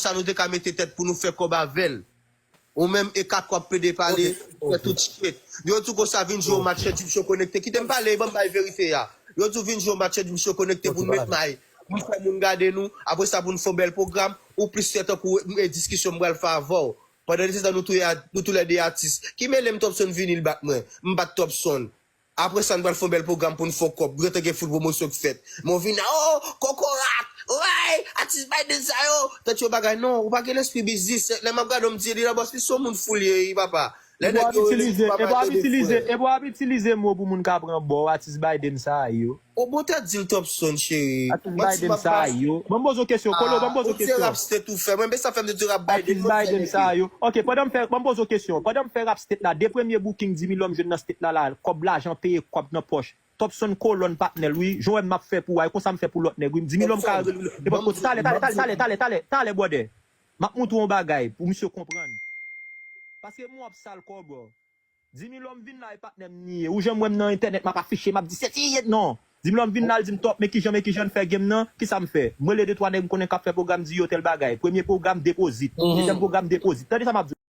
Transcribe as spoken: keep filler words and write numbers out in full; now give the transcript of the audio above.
konsa nou te ka mete tèt pou nou fè kòb avè l. Ou menm e ka kòb pede pale, fè tout shit. Yo di w konsa vin jwe yon match Jimshow konekte. Kite m pale, ban m bay verite a. Yo di w vin jwe yon match Jimshow konekte pou n met may. Pou n fè moun gade nou. Apre sa pou n fè yon bèl pwogram. Ou plis fè tankou e diskisyon m pral fè avè w. Pandan se tan nou tou, nou tou lè de atis. Ki mele m Topson vini l bat mwen. M bat Topson. Apre sa, n pral fè yon bèl pwogram pou n fè kòb. Gentan gen foul pwomosyon k fèt. Men w vin la, oh, kokorat, oy, atis Biden sa yo. Tèt yo bagay, non, ou pa gen lespri biznis. Lè m ap gade w, m di, Elina Bòs, li se yon moun fou l ye, wi, papa. Lè nèg yo rele m, papa, yo de frè. E pou ap itilize mo pou moun ka pran bò, atis Biden sa yo. O bon tèt di l Topson, cheri. Atis Biden sa yo. Ban m poze w kesyon, Kolo, ban m poze w kesyon. Ou se rap state ou fè. Mwen, men sa fè m te di rap Biden, mwen fè nèg yo. Ok, pandan m fè, ban m poze w kesyon. Pandan m fè rap state la, de premye booking Dimi Lòm jwenn nan state la, la, kòb lajan peye kòb nan pòch. Topson Kolòn patnè l wi, jan w wè m ap fè pou w a, e konsa m fè pou lòt nèg wi, m Dimi Lòm ka rele nenpòt kote. Talè, talè, talè, talè, talè, talè, talè, bwòdè. M ap montre w yon bagay pou misye konprann. Paske m w ap sal kòb. Dimi Lòm vin la e patnè m li ye. Ou janm wè m nan entènèt m ap afiche, m ap di se ti yet non. Dimi Lòm vin la, l di m Top, men kijan, men kijan n fè game nan, kisa m fè? M rele de twa nèg m konnen k ap fè pwogram, di yo tèl bagay. Premye pwogram, depozit. Dezyèm pwogram, depozit. Tande sa m ap di w.